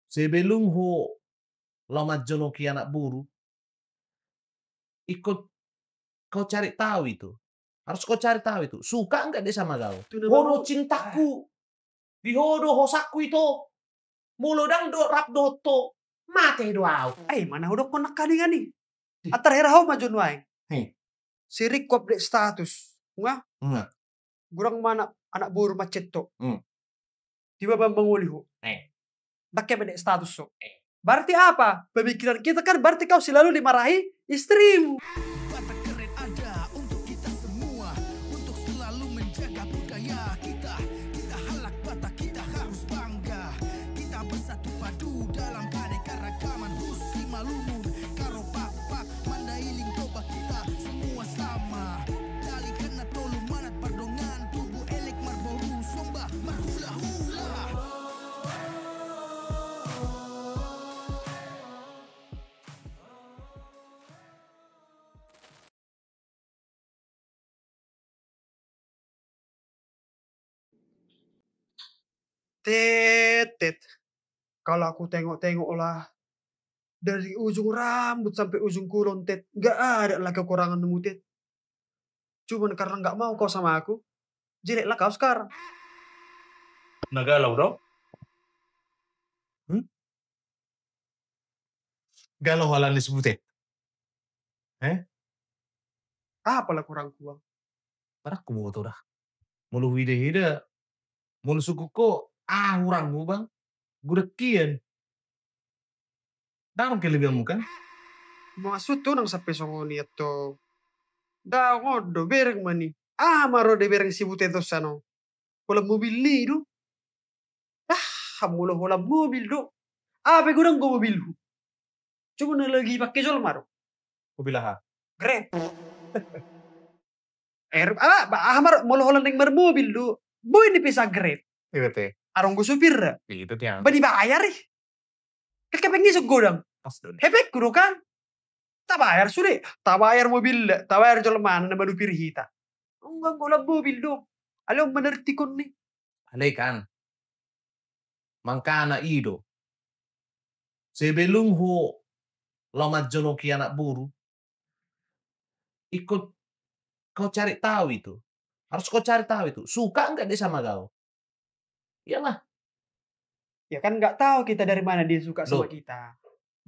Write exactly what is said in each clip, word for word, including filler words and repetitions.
Sebelum ho laho manjonoki anak boru, ingkon kau cari tahu itu. Harus kau cari tahu itu. Suka nggak dia sama kau? Ho do cintaku. Di ho do hosangku ito. Molo ndang do rap dohot ho, mate do au. Ai, mana hudokkon nangkaningan i. Antar hera ho ma jo nuaeng. Sering ku update status. Nga? Nga. Godang ma anak, anak boru mancet ho. Hmm. Tiba ba mangoli ho. Eh. Ndang ke update status ho. Eh. Berarti apa? Pemikiran kita kan berarti kau selalu dimarahi istrimu. Batak keren ada untuk kita semua, untuk selalu menjaga budaya kita. Kita halak Batak, kita harus bangga. Kita bersatu padu dalam keanekaragaman. Husi Malumun, Karo Pakpak, Mandailing, Toba, kita semua sama. Dalihan na tolu manat pardonganan, tubu elek marboru, somba marhula-hula. Tet, Tet. Kalau aku tengok-tengok lah, dari ujung rambut sampai ujung kulon, Tet, nggak ada lah kekuranganmu, Tet. Cuman karena nggak mau kau sama aku, jeleklah kau sekarang. Na galau do? Hmm? Galau halani si Butet? Eh? Apa lah kurangku, Bang? Barang huboto da. Molo huida-ida, molo sungkun ho, aha hurangmu, Bang? Godang hian. Ndang adong kelebihanmu kan? Maksudhu ndang sampe songon i antong. Ndang, on do bereng ma i. Aha ma ro dibereng si Butet on sian on? Holan mobil i do. Ah, molo holan mobil do. Aha pe godang do mobilhu. Cuma na lagi dipake jolma do. Mobil aha? Grab. Er, ah, ba, aha ma ro, molo holan naeng marmobil do. Boi nipe sa Grab. Iya, te. Adong do supirna. Iya, te. Ba dibayar i. Kan hepeng i so godang. Pas do. Hepengku do kan. Tabayar sude. Tabayar mobilna, tabayar jolmana na manupir hita. Nunga holan mobil do. Alai on manartikon ni. Alai kan. Mangkana i do. Sebelum ho laho manjonoki anak boru, ingkon kau cari tahu itu. Harus kau cari tahu itu. Suka nggak dia sama kau? Iyalah. Ya kan nggak tahu kita dari mana dia suka sama kita.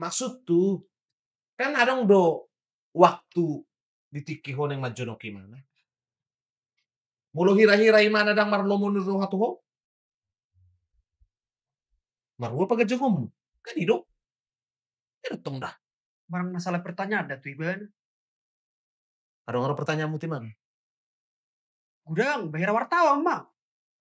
Maksudhu, kan adong do waktu di tingki ho naeng manjonok imana. Molo hira-hira imana ndang marlomo ni roha tu ho, marhua pagajongonmu? Kan i do. Ia do tong da. Barang na salah pertanyaan da tu ibana. Adong, adong pertanyaanmu tu imana? Godang, ba hira wartawan ma.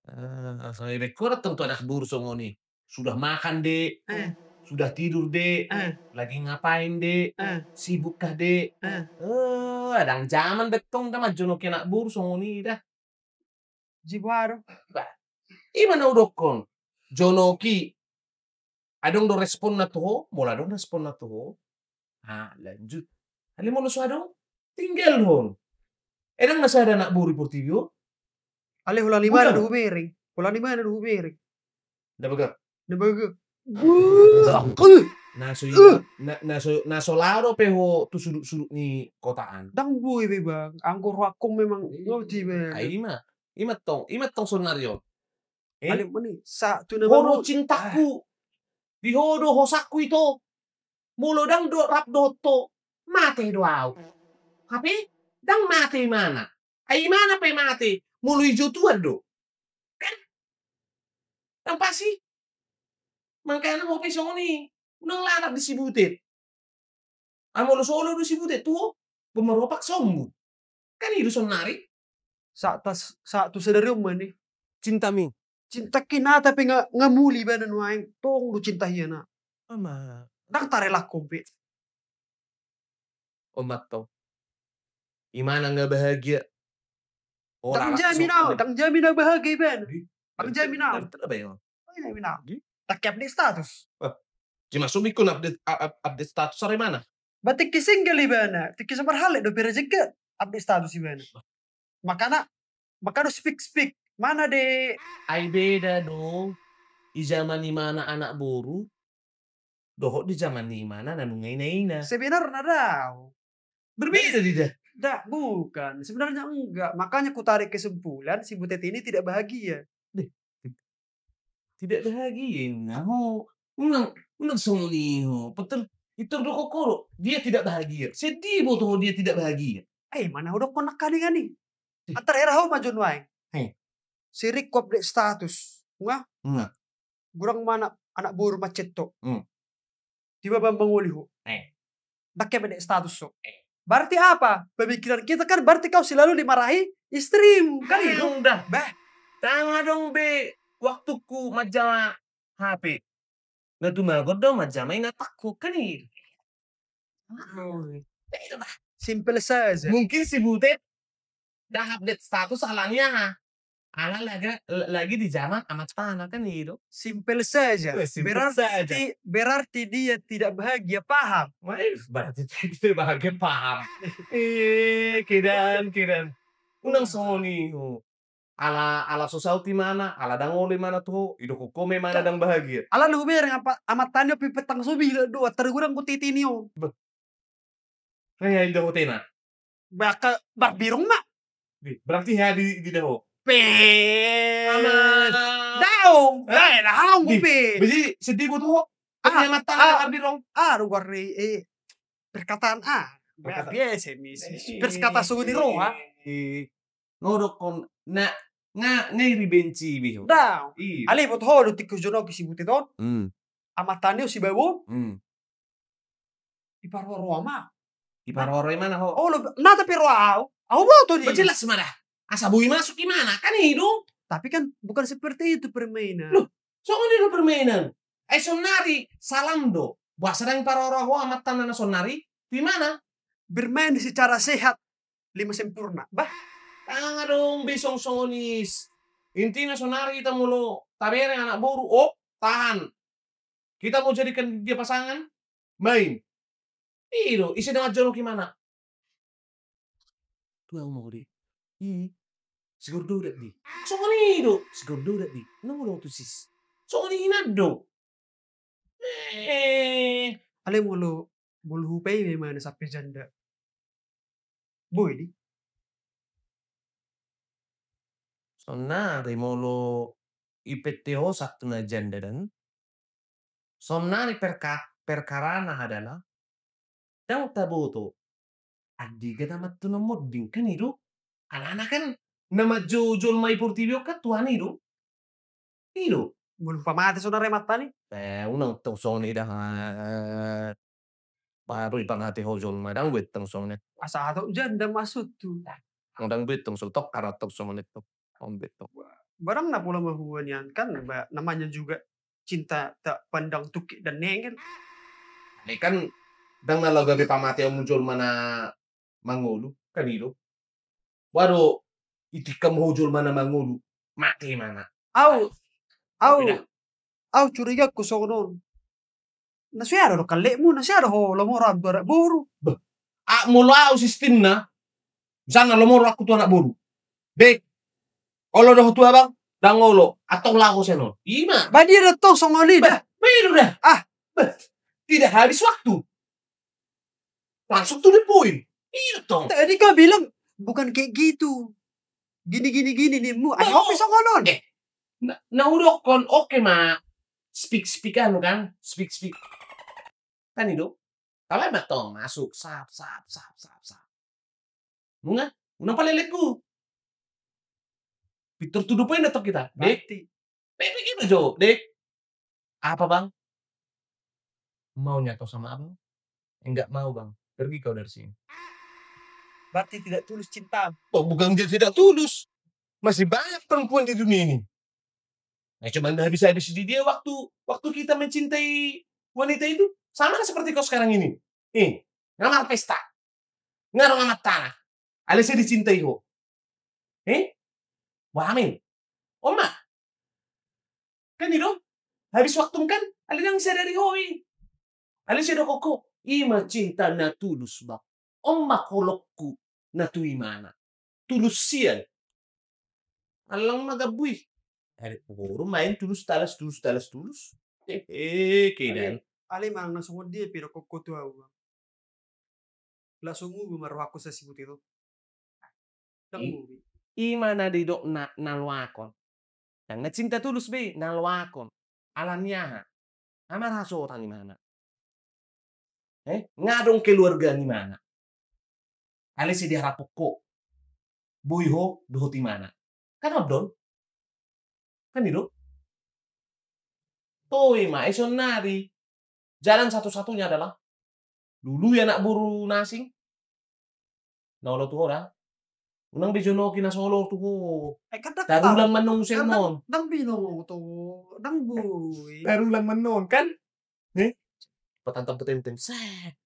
Eh, asa ibaen ho adong tong tu anak boru songon i. Sudah makan, Dek? Eh. Sudah tidur, Dek? Eh. Lagi ngapain, Dek? Eh. Sibukkah, Dek? Eh. Eh, ndang jaman be tong da manjonoki anak boru songon i da. Jibo ado. Bah, ima na hudokkon. Jonoki. Adong do responna tu ho, molo adong responna tu ho. Ah, lanjut. Alai molo so adong, tinggalhon. Eh, ndang na sada anak boru di portibi on. Alai holan imana do hubereng. Holan imana do hubereng. Nda bagak. Nda bagak. Na so i, na, na so, na so laho dope ho tu sudut-sudut ni kota an. Ndang boi be, Bang. Anggo rohangku memang ngoti be. Ai ima. Ima tong, ima tong sonari on. Eh? Alai mani, sa tu na ho do cintaku. Di ho do hosangku ito. Molo ndang do rap dohot ho, mate do au. Hape ndang mate imana. Ai imana pe mate, molo ijo tuan do. Kan? Ndang pas i. Mangkana ho pe songon i. Unang lalap di si Butet. Ai molo so olo do si Butet tu ho, pe marhua paksaonmu. Kan i do sonari. Sa, tas, sa tu sadari on ma ni. Cinta mi. Cinta ki na, tapi nga, nga muli ibana nuaeng, tong do cinta hian na. Ama. Ndang tarelangkon be. On ma tong. Imana nga bahagia. Ndang jamin au, ndang jamin au bahagia ibana. Ndang jamin au. Ndang jamin au. Ndang jamin au. Ndang ke update status. Wah. Jadi maksudmu ingkon update, up-, up-, update status ari mana? Ba tingki single ibana, tingki so marhallet dope rejeki update status ibana. Makana, makana speak, speak. Mana de? Ai beda do. I jaman imana anak boru, dohot di jaman ni imana na nunga ina-ina. Sebenarna daong. Berbeda di dah. Dah, bukan. Sebenarnya enggak. Makanya kutarik kesimpulan si Butet ini tidak bahagia. Deh. Tidak bahagia, nah, ho. Unang, unang songon i ho. Betul. Itu do kokoro. Dia tidak bahagia. Sedih boto ho dia tidak bahagia. Eh, mana ho dokkon nangkaningan i. Antar hera ho ma jo nuaeng. He. Si Riko update status. Nga? Nga. Godang ma anak, anak boru mancet ho. Hmm. Tiba-tiba mangoli ho. Eh. Dang ke update status ho. Eh. Berarti apa? Pemikiran kita kan berarti kau selalu dimarahi istrimu. Kan itu? Udah. Bah. Tanga dong be waktuku manjama H P. Na tumagon do manjama inatangku. Kan itu. Simpel saja. Mungkin si Butet dah update status alani aha. Ala laga, lagi di jaman amantana kan itu. Simpel saja. Berarti, berarti dia tidak bahagia, paham? Berarti tidak bahagia, paham. Eh, kedan, kedan. Unang songon i ho. Ala, ala so saut imana, ala dang olo imana tu ho, idokkon ho ma imana dang bahagia. Ala na hubereng amantani on pe petang so bila do, antar godang hutiti ni on. Beh. Nga inda hutena. Baka barbirong ma. Berarti hea di, di daho. Pe. Daong. Daong pe. Jadi sedih boto ho. Ah, amantana barbirong. Ah, rugar ni, eh, perkataan ah. Biasa mi. Perkataan songon i roha. Nga hudokkon na, nga, nga iri benci be ho. Daong. Alai boto ho do tingki hujonoki si Butet on. Amantani on si Babu on. Iparoro ma. Iparoro imana ho. Olo, na tapi ro au. Au boto di. Jelas ma dah. Asa boi masuk imana kan i do. Tapi kan bukan seperti itu permainan. Loh, songon i do permainan. Eh, sonari salam do. Boasa dang iparoro ho amantana na sonari? Di mana? Bermain secara sehat. Lima sempurna. Bah. Tanga dong be song songon i. Intina sonari hita molo tabereng anak boru, oh, tahan. Kita mau jadikan dia pasangan, main. I do, ise dang manjonok imana. Tu au ma ho di. I. Sigor do udat di. Songon i do. Sigor do udat di. Nang udah tu sis. Songon i hinan do. Eh. Alai molo, molo hupaima imana sampe janda. Boi di. Sonari molo ipette ho sahat tu na janda dang. Sonari perka-, perkarana adalah dang taboto. Andigan nama tu na monding kan i do. Alana kan na manjou jolma i portibi on kan Tuhan i do. I do. Molo pamate sonari amantani. Eh, unang tong songon i dah. Baru ipamate ho jolma dang boi tong songon i. Asa hatop janda maksud tu. Dang boi tong songon i, tokar tong songon i. Barang na pola mahua nian kan, namanya juga cinta tak pandang tukik dan nengel. Ini kan dang na laho gabe pamateonmu jolma na mangolu kan i do. Waduh, itikam ho jolma na mangolu, mate imana. Au, au, au curigakku songon on. Na so ia do kallekmu, na so ia do ho lomo roham tu anak boru. Beh, molo au sistemna, misalna lomo rohakku tu anak boru. Dek, olo do ho tu abang, dang olo, antong laho sian on. Ima. Ba dia do tong songon i dah. Bah, bedo dah. Ah. Bah, tidak habis waktu. Langsung to the point. Iya tong. Tadi kau bilang bukan kayak gitu. Gini, gini, gini nimmu. Ada apa songon on? Eh, na, na hudokkon oke ma. Speak, speak anu kan? Speak, speak. Kan i do. Kalau emang tong masuk sap, sap, sap, sap, sap. Nunga, nunga palelekku. Pintor to the point tong hita. Dek. Berarti. Dek, dek, dek, jawab, dek. Apa, Bang? Maunya kau sama abang? Enggak mau, Bang. Pergi kau dari sini. Berarti tidak tulus cinta. Oh, bukan dia tidak tulus. Masih banyak perempuan di dunia ini. Nah, cuma nggak habis-habis di dia waktu, waktu kita mencintai wanita itu. Sama seperti kau sekarang ini. Eh, nggak marpesta. Nggak ada nggak tanah. Alai sai dicintai ho. Eh? Wah, amin. Oma. Kan i do? Habis waktu kan? Alai dang sadari ho i. Alai sai didokkon ho. Ima cinta na tulus, Bang. Oma holokku na tu imana. Tulus sian. Allang ma gabui. Alai boru main tulus talas, tulus talas, tulus. Hehe, kedan. Ale manang na songon dia pe dokkon ho tu ahu. Langsung ubu marrohakku sasibut itu. Dang ubi. I ma na didok na, na loakon. Dang na cinta tulus be, na loakon. Alani aha? Nga marhasohotan imana. Eh, nga adong keluarga ni imana. Alai sai diharapon ho boi ho dohot imana. Kan on do? Kan i do? Toe ma i saonnari. Jalan satu-satunya adalah lului anak boru na asing. Na olo tu ho da. Unang be jonoki na so olo tu ho. Eh, kan dang tarulang manong muse on. Dang binong tu ho. Dang boi. Tarulang manong kan? Eh? Patantang petentem. Set.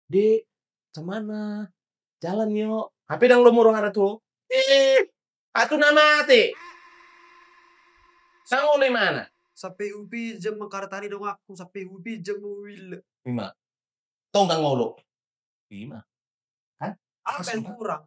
Dek, cemana? Jalan yo. Hape dang lomo rohana tu ho. Eh, atu na mate. Sangon imana. Sampe hupinjam ma kareta ni donganku, sampe hupinjam mobil. Ima. Tong dang olo. Ima. Kan? Apa yang kurang?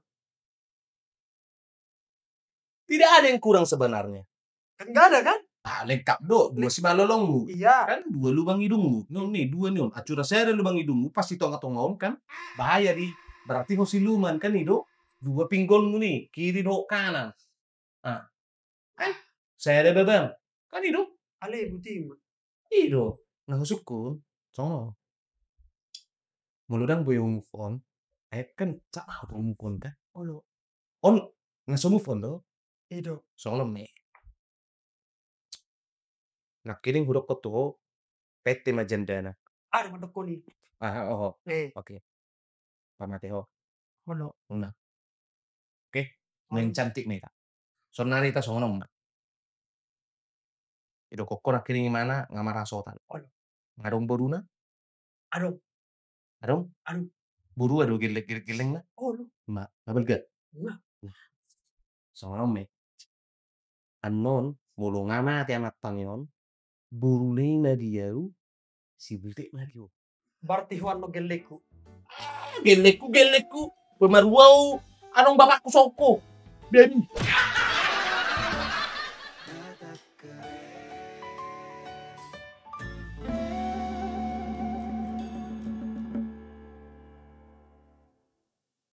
Tidak ada yang kurang sebenarnya. Kan nggak ada kan? Ah, lengkap do, dua simalolongmu. Iya. Kan dua lubang hidungmu. Ni on, ni dua ni on. Acara sada lubang hidungmu pas di tonga-tonga on kan. Bahaya di. Berarti ho siluman kan i do. Dua pinggolmu ni, kiri dohot kanan. Ah. Kan? Sada babam. Kan i do. Ale buti ma. I do. Na husungkun. Songon. Molo dang boi ho move on. Eh, kan cak ho move on kan? Olo. On na so move on do. I do. Songon on me. Nangkining hudokkon tu ho, pette ma jandana. Aha do mandokkon i. Ah, oho. Eh. Oke. Pamate ho. Olo. Unang. Oke. Olo. Main cantik ma hita. Saonnari hita songon on ma. Didokkon ho nangkining imana nga marhasohotan. Olo. Nga adong boruna? Adong. Adong? Adong. Boru adong gelleng, gelleng, gellengna? Olo. Ima, nga balga? Nga. Nah. Songon on me. Annon, molo nga mate anakta ni on, boruna i ma di ahu, sibutek ma di ho. Berarti ho annon gellengku. Ah, gellengku, gellengku. Pemaru ahu, annon bapakku songko. Babi.